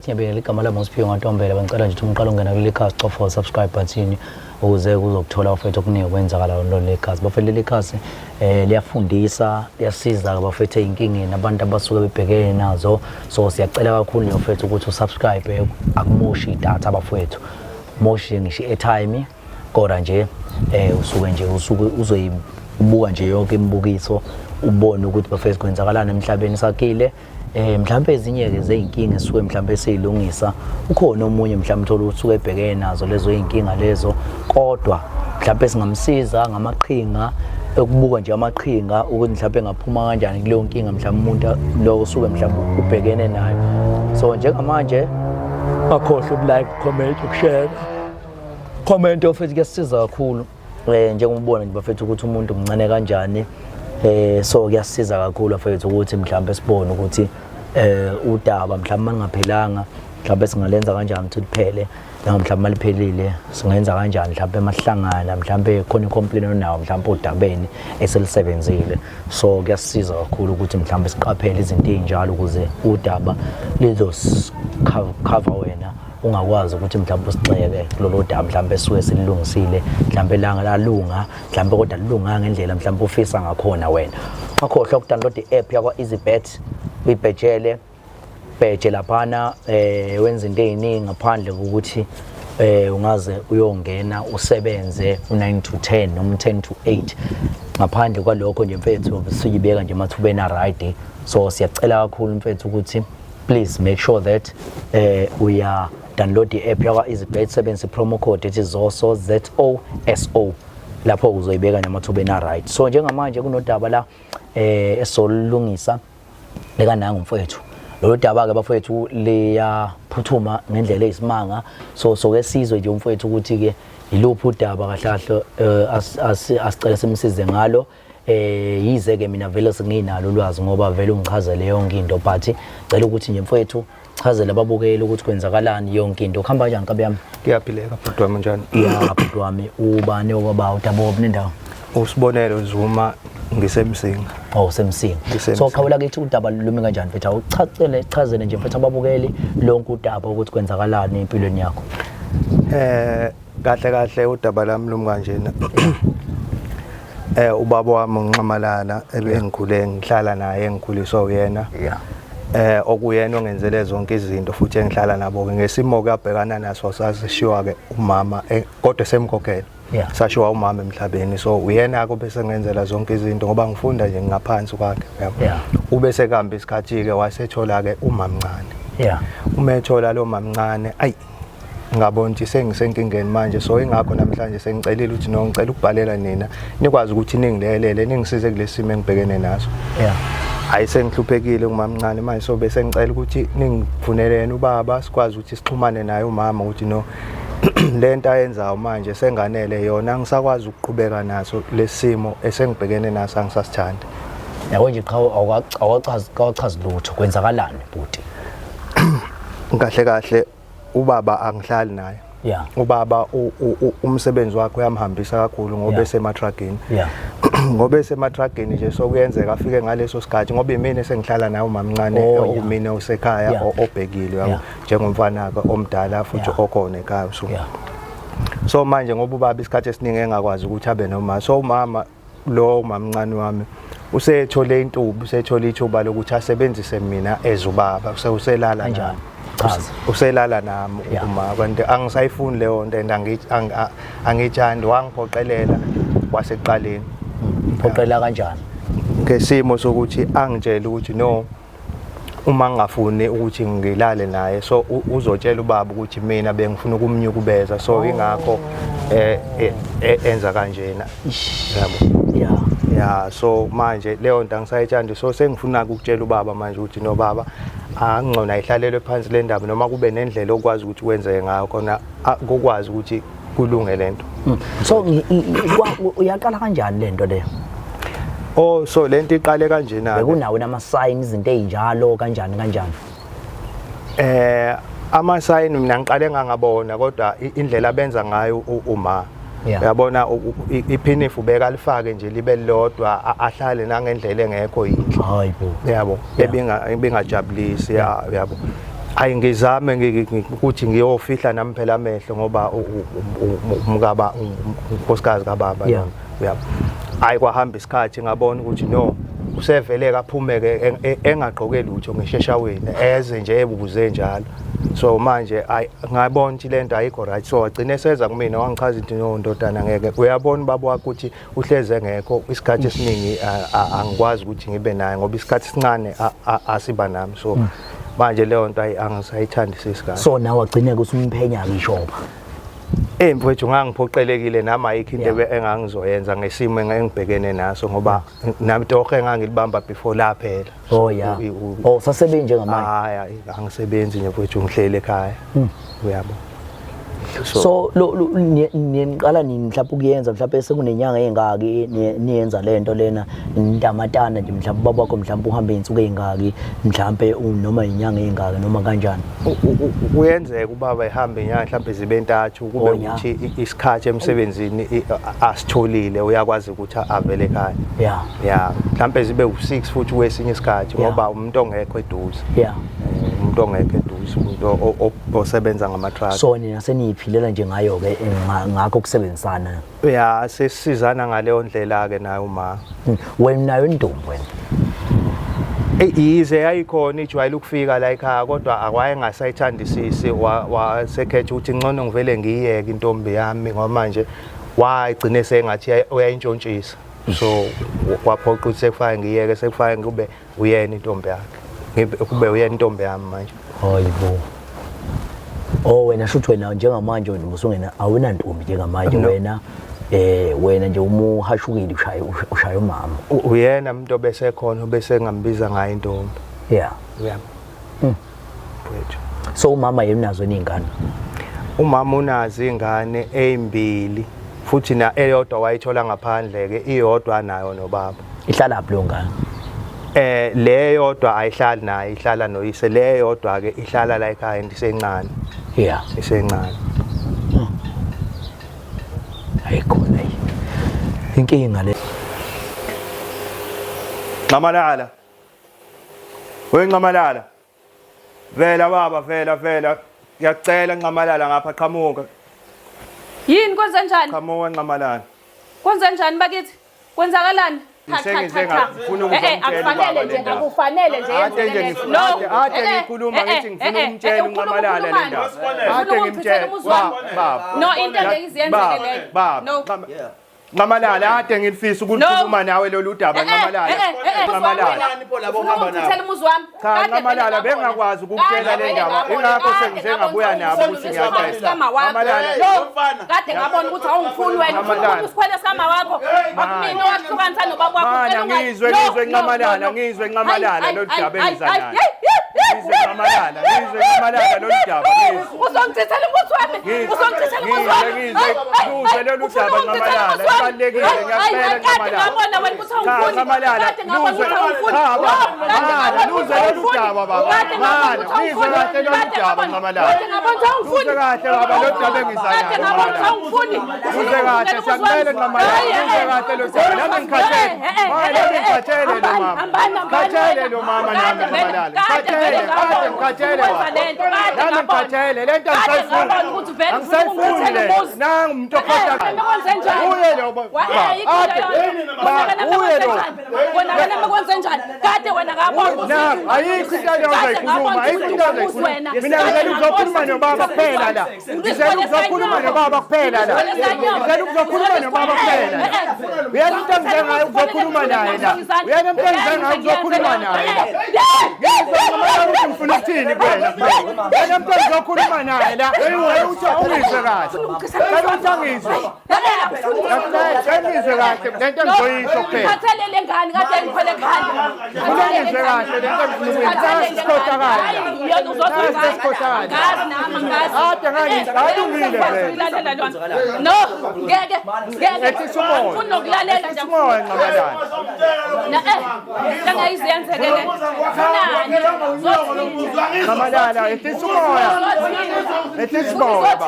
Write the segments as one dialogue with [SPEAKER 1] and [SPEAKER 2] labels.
[SPEAKER 1] Ngiyabingelela, igama lami uSiphiwe Ntombela. Bengicela nje ukuthi umqala ungena kuleli khasi, cofa subscribe button ukuze kuzokuthola bafethu okuningi okwenzakala kuleli khasi. Bafethu, leli khasi liyafundisa, liyasiza bafethu ey'nkingeni abantu abasuke bebhekene nazo. So siyacela kakhulu nje bafethu ukuthi usubscribe, akumoshi idatha bafethu, moshi ngisho i-airtime, kodwa nje usuke nje usuke uzoyibuka nje yonke imibukiso, ubone ukuthi bafethu kwenzakalani emhlabeni sakhile. Mhlawumbe ezinye ke zeyinkinga esuke mhlawumbe seyilungisa, ukhona omunye mhlawumbe uthola ukuthi usuke ebhekene nazo lezo iy'nkinga lezo, kodwa mhlawumbe singamsiza ngamaqhinga ekubuka nje amaqhinga ukuthi mhlawumbe engaphuma kanjani kuleyo nkinga mhlawumbe umuntu lo usuke mhlawumbe ubhekene nayo. So njengamanje akhohlwe ukulike, comment, ukushare, comment ofethu, kuyasisiza kakhulu. Njengobona nje bafethu ukuthi umuntu mncane kanjani, so kuyasiza kakhulu bafethu ukuthi mhlawumbe sibone ukuthi udaba mhlawumbe mangaphelanga, mhlawumbe singalenza kanjani ukuthi liphele, noma mhlawumbe maliphelile singenza kanjani mhlawumbe mahlangana, mhlawumbe khona icomplaint onawo mhlawumbe odabeni eselisebenzile. So kuyasiza kakhulu ukuthi mhlawumbe siqaphele izinto ey'njalo ukuze udaba lizocover wena, ungakwazi ukuthi mhlawumbe usixeke kulolo daba mhlawumbe esuke sililungisile, mhlawumbe langa lalunga mhlawumbe, kodwa lilunga ngendlela mhlawumbe ufisa ngakhona wena. Ungakhohlwa ukudownload i-app yakwa-EasyBet, uyibhejele bheje laphana, wenza into ey'ningi ngaphandle kokuthi ungaze uyongena usebenze u-9 to 10 noma u-10 to 8. Ngaphandle kwalokho nje mfethu, suyibeka nje emathubeni a-right. So siyacela kakhulu mfethu ukuthi please make sure that uya download i-app yakwa-EasyBet, sebenzisa i-promo code ethi ZOSO, ZOSO, lapho uzoyibeka nje emathubeni a-right. So njengamanje kunodaba la esizolungisa lekananga umfowethu. Lolu daba-ke bafowethu liyaphuthuma ngendlela eyisimanga, so soke sizwe nje umfowethu ukuthi-ke yiluphi udaba kahle kahle asicela simsize ngalo. Yize ke mina vele senginalo ulwazi ngoba vele ungichazele yonke into, but cela ukuthi nje mfowethu chazele ababukeli ukuthi kwenzakalani yonke into, kuhamba kanjani nkabi yami.
[SPEAKER 2] Kuyaphileka bhuti wami, njani?
[SPEAKER 1] Ya bhuti wami, ubani okwaba udaba nendawo?
[SPEAKER 2] Usibonelo Zuma, ngisemsinga.
[SPEAKER 1] Oh, semsinga.
[SPEAKER 2] Ngisemsinga.
[SPEAKER 1] So qhawula kithi, udaba lumi kanjani mfethu? Awuchacele, chazele nje mfethu ababukeli lonke udaba ukuthi kwenzakalani empilweni yakho.
[SPEAKER 2] Kahle kahle udaba lami lumi kanjena. Ubaba wami uNxamalala ebengikhule ngihlala naye, engikhuliswa uyena. Okuyena ongenzele zonke izinto futhi engihlala nabo ke ngesimo kuyabhekana naso, sasishiwa ke umama, kodwa semkhokhela. Sashiwa umama emhlabeni, so uyena ke bese ngenzela zonke izinto ngoba ngifunda nje ngaphansi kwakhe, yabo. Ube sekuhamba isikhathi ke wasethola ke umamncane. Uma ethola lo mamncane, ayi, ngabona ukuthi sengisenkingeni manje. So ingakho namhlanje sengicelile ukuthi no, ngicela ukubhalela nina, nikwazi ukuthi ningilekelele, ningisize kulesi simo engibhekene naso. Hayi, sengihluphekile ngumamncane manje, so bese ngicela ukuthi ningifunelene ubaba, sikwazi ukuthi sixhumane naye umama, ukuthi no, lento ayenzayo manje senganele yona, angisakwazi ukuqhubeka naso lesimo esengibhekene naso, angisasithandi.
[SPEAKER 1] Yabo nje, qha awachazi, awachazi lutho, kwenzakalani bhuti?
[SPEAKER 2] Kahle kahle ubaba angihlali naye. Ubaba umsebenzi wakhe uyamhambisa kakhulu ngoba esematragini. Ngoba esematragini nje, so kuyenzeka afike ngaleso sikhathi ngoba imina esengihlala naye umamncane, okumina osekhaya, obhekile, yabo, njengomfana ke omdala futhi okhona ekhaya. So so manje ngoba ubaba isikhathi esiningi engakwazi ukuthi abe noma, so umama lo, mamncane wami, usethole intuba, usethole ithuba lokuthi asebenzise mina as ubaba, uselala
[SPEAKER 1] Kanjani?
[SPEAKER 2] nami.
[SPEAKER 1] Chaza.
[SPEAKER 2] Uselala nami uma kanti angisayifuni leyo nto and angithandi, wangiphoqelela kwasekuqaleni.
[SPEAKER 1] Phoqela kanjani?
[SPEAKER 2] Ngesimo sokuthi angitshele ukuthi no, uma ngingafuni ukuthi ngilale naye, so uzotshela ubaba ukuthi mina bengifuna ukumnyukubeza, so ingakho enza kanjena, yabo. Ya, so manje leyo nto angisayithandi, so sengifuna ukutshela ubaba manje ukuthi no, baba, angcono ayihlalelwe phansi le ndaba, noma kube nendlela okwazi ukuthi kwenzeke ngayo khona, kukwazi ukuthi kulunge lento.
[SPEAKER 1] So uyaqala kanjani lento leyo?
[SPEAKER 2] Oh, so lento iqale kanjena.
[SPEAKER 1] Bekunawo nama-sign, izinto ey'njalo, kanjani kanjani?
[SPEAKER 2] Ama-sign mina ngiqale ngangabona, kodwa indlela abenza ngayo uma uyabona iphinifa ubeka lifake nje libe lodwa, ahlale nangendlela engekho yinhle.
[SPEAKER 1] Hayi bo.
[SPEAKER 2] Yabo, ebingajabulisi, yabo. Ayi ngizame ukuthi ngiyofihla nami phela amehlo ngoba umkaba unkosikazi kababa uyabo. Ayi kwahamba isikhathi ngabona ukuthi no usevele kaphumeke engagqoke lutho ngisho eshaweni eze nje ebuze njalo. So manje ayi ngabona ukuthi lento ayikho right, so wagcina eseza kumina wangichaza ukuthi no ndodana ngeke uyabona ubaba wakho ukuthi uhleze engekho isikhathi esiningi angikwazi ukuthi ngibe naye ngoba isikhathi esincane asiba nami, so manje leyo nto ayi angisayithandisisi kahle.
[SPEAKER 1] So nawe wagcine-ke usumphenya-ke ishoba?
[SPEAKER 2] Eyi mfowethu, ngangiphoqelekile nami, ayikho into engangizoyenza ngesimo engibhekene naso ngoba nami torhe engangilibamba before laphela.
[SPEAKER 1] Oh ya. Oh, sasebenzi njengamanje?
[SPEAKER 2] Hayi, angisebenzi nje mfowethu, ngihleli ekhaya. Uyabo.
[SPEAKER 1] So niqala nini mhlawumbe ukuyenza, mhlawumbe sekunenyanga ey'ngaki niyenza le nto lena ntamatana nje, mhlawumbe ubaba wakho mhlawumbe uhambe iy'nsuku ey'ngaki mhlawumbe noma iy'nyanga ey'ngaki noma kanjani?
[SPEAKER 2] Kuyenzeka ubaba ehambe inyanga mhlawumbe zibe ntathu, kube ukuthi isikhathi emsebenzini asitholile uyakwazi ukuthi avele ekhaya. Ya, mhlawumbe zibe u-6 futhi kwesinye isikhathi ngoba umuntu ongekho eduze. Umuntu ongekho eduze, umuntu osebenza ngama-truck.
[SPEAKER 1] So nina seniyiphilela nje ngayo-ke ngakho ukusebenzisana?
[SPEAKER 2] Ya, sesisizana ngaleyo ndlela-ke naye uma.
[SPEAKER 1] Wena nayo intombi wena?
[SPEAKER 2] Yize yayikhona ijwayele ukufika la ekhaya kodwa akwayengasayithandisisi, wasekhetha ukuthi ngcono ngivele ngiyiyeke intombi yami ngoba manje wagcine sengathi uyayintshontshisa. So kwaphoqa ukuthi sekufake ngiyeke, sekufake kube uyena intombi yakhe, kube uyena intombi yami manje.
[SPEAKER 1] Hayibo. Oh wena shuthi wena njengamanje wena usungena awunantombi njengamanje wena wena nje uma uhashukile ushaya umama.
[SPEAKER 2] Uyena umuntu obese khona obese ngambiza ngayo intombi.
[SPEAKER 1] Yeah.
[SPEAKER 2] Uyabo.
[SPEAKER 1] So umama yena unazo izingane?
[SPEAKER 2] Umama unazo izingane ezimbili futhi na eyodwa wayithola ngaphandle ke, iyodwa nayo nobaba.
[SPEAKER 1] Ihlala phi leyo ngane?
[SPEAKER 2] Le yodwa ayihlali naye, ihlala noyise. Le yodwa ke ihlala la ekhaya isencane.
[SPEAKER 1] Yeah.
[SPEAKER 2] Isencane.
[SPEAKER 1] Ayikhona inkinga le.
[SPEAKER 2] Nxamalala. We Nxamalala. Vela baba, vela vela. Ngiyacela Nxamalala ngapha, qhamuka.
[SPEAKER 3] Yini kwenze njani?
[SPEAKER 2] Qhamuka Nxamalala.
[SPEAKER 3] Kwenze njani bakithi? Kwenzakalani? Akufanele nje, akufanele nje
[SPEAKER 2] yenzeke lento. No, ade ngikhuluma ngithi ngifuna ukumtshela uNxamalala le ndaba. Ade ngimtshela
[SPEAKER 3] baba. No, into engeke iziyenzeke leyo.
[SPEAKER 2] No. Nxamalala ade ngilifisa ukukhuluma nawe lolu daba Nxamalala.
[SPEAKER 3] Nxamalala. Ufuna umuzi wami.
[SPEAKER 2] Cha Nxamalala bengakwazi ukukutshela le ndaba. Ingakho sengize ngabuya nabo ukuthi ngiyacela.
[SPEAKER 3] Nxamalala. Kade ngabona ukuthi awungifuni wena, ufuna ukusikhwele sikama wakho. Akumina owahlukanisa nobaba wakho.
[SPEAKER 2] Mana ngizwe ngizwe Nxamalala, ngizwe Nxamalala lolu daba engizanayo. Ngizwe Nxamalala, ngizwe Nxamalala lolu daba ngizwe.
[SPEAKER 3] Uzongichithela umuzi wami. Uzongichithela umuzi wami.
[SPEAKER 2] Ngizwe ngizwe lolu daba Nxamalala, libalulekile ngiyacela Nxamalala.
[SPEAKER 3] Ngabona wena ukuthi awungifuni.
[SPEAKER 2] Nxamalala,
[SPEAKER 3] Kade ngabona ukuthi awungifuni.
[SPEAKER 2] Mana luzwe lolu daba baba. Mana ngizwe kahle lolu daba Nxamalala.
[SPEAKER 3] Kade ngabona ukuthi awungifuni.
[SPEAKER 2] Luzwe kahle baba lolu daba engizanayo.
[SPEAKER 3] Kade ngabona ukuthi awungifuni.
[SPEAKER 2] Luzwe kahle siyacela Nxamalala. Luzwe kahle lolu daba. Nami ngikhathele. Mana nami ngikhathele lo mama. Ngikhathele lo mama nami Nxamalala. Ngikhathele, kade ngikhathele. Nami ngikhathele lento angisayifuni. Angisayifuni le. Nangu umuntu okhohlakele. Uye lo baba. Ade. Uye lo.
[SPEAKER 3] Wena makwenze njani? Kade wena ngabona ukuthi
[SPEAKER 2] ayikho into azoyikhuluma, ayikho into azoyikhuluma. Mina ngicela ukuzokhuluma nobaba kuphela la. Ngicela ukuzokhuluma nobaba kuphela la. Ngicela ukuzokhuluma nobaba kuphela la. Uyena umuntu engize ngaye ukuzokhuluma naye la. Uyena umuntu engize ngaye ukuzokhuluma naye la. Ngizwa ukuthi ngifuna ukuthini kuwena. Uyena umuntu engizokhuluma naye la. Uthi awungizwe kahle. Cela ukuthi angizwe. Ngizwe kahle lento engizoyisho kuphela.
[SPEAKER 3] Ngikhathele le ngane kade ngikhwele ekhanda.
[SPEAKER 2] Ngizwe kahle lento engifuna ukuyenza. Sikhohlakala.
[SPEAKER 3] Ngazi nami ngazi.
[SPEAKER 2] Ade ngangizwa alungile vele.
[SPEAKER 3] No, ngeke ngeke.
[SPEAKER 2] Ehlisa umoya.
[SPEAKER 3] Ngifuna nokulalela nje.
[SPEAKER 2] Ehlisa umoya Nxamalala.
[SPEAKER 3] Na angayiziyenzeke le. Funani?
[SPEAKER 2] Nxamalala ehlisa umoya. Ehlisa umoya baba.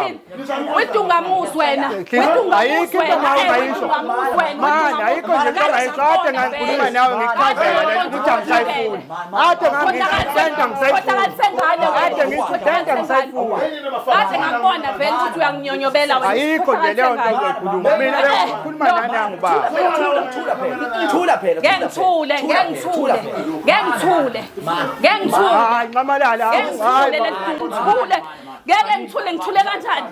[SPEAKER 3] Wedungamuzi wena. Wedungamuzi.
[SPEAKER 2] Ayikho into ongayisho. Mani, ayikho nje into ongayisho. Kade ngangikhuluma nawe ngikuchazela le nto ukuthi angisayifuni. Kade ngangithi lento angisayifuni. Kade ngithi lento angisayifuni.
[SPEAKER 3] Kade ngakubona vele ukuthi uyanginyonyobela wena.
[SPEAKER 2] Ayikho nje leyo nto ozoyikhuluma. Mina ngikhuluma nani angubaba.
[SPEAKER 4] Thula phela. Thula phela.
[SPEAKER 3] Ngeke ngithule, ngeke ngithule. Ngeke ngithule. Ngeke ngithule.
[SPEAKER 2] Hayi Nxamalala,
[SPEAKER 3] Ngeke ngithule
[SPEAKER 2] hayi.
[SPEAKER 3] ngithule. Ngeke ngithule, ngithule kanjani?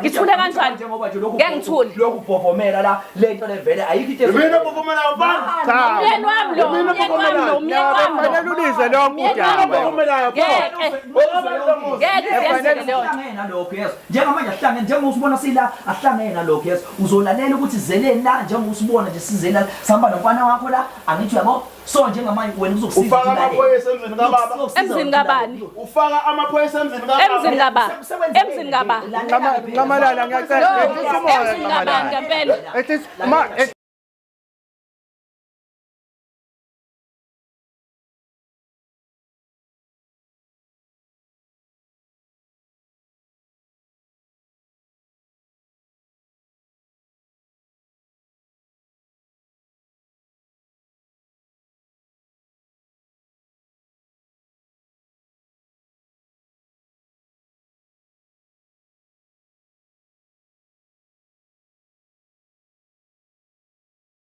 [SPEAKER 3] Ngithule kanjani?
[SPEAKER 4] Njengoba nje lokhu
[SPEAKER 3] Ngeke ngithule.
[SPEAKER 4] lokhu bhovomela la lento levele ayikho into
[SPEAKER 5] Mina bovomelayo mfana.
[SPEAKER 2] Cha.
[SPEAKER 3] Umyeni wami lo, umyeni wami lo, umyeni wami lo.
[SPEAKER 2] Fanele ulize lonke
[SPEAKER 3] Umyeni wami
[SPEAKER 2] udaba.
[SPEAKER 3] lo.
[SPEAKER 5] Bovomelayo pho.
[SPEAKER 3] Ngeke. Ngeke siyenzeke leyo nto.
[SPEAKER 4] Ahlangene nalokho yes. Njengamanje ahlangene njengoba usibona sila ahlangene nalokho yes. Uzolalela ukuthi zeleni la njengoba usibona nje sizela sihamba nomfana wakho la angithi uyabo. So njengamanje wena uzokusiza
[SPEAKER 5] Ufaka
[SPEAKER 4] ukuthi ulalele.
[SPEAKER 5] amaphoyisa emzini kababa.
[SPEAKER 4] Uzokusiza
[SPEAKER 3] Emzini
[SPEAKER 4] ukuthi
[SPEAKER 3] kabani?
[SPEAKER 4] ulalele.
[SPEAKER 5] Ufaka amaphoyisa emzini kababa.
[SPEAKER 3] Emzini kababa. Emzini kababa.
[SPEAKER 2] Nxamalala ngiyacela.
[SPEAKER 3] Lo,
[SPEAKER 2] Ehlisa umoya
[SPEAKER 3] emzini kabani
[SPEAKER 2] Nxamalala.
[SPEAKER 3] ngempela.
[SPEAKER 2] Ehlisa ma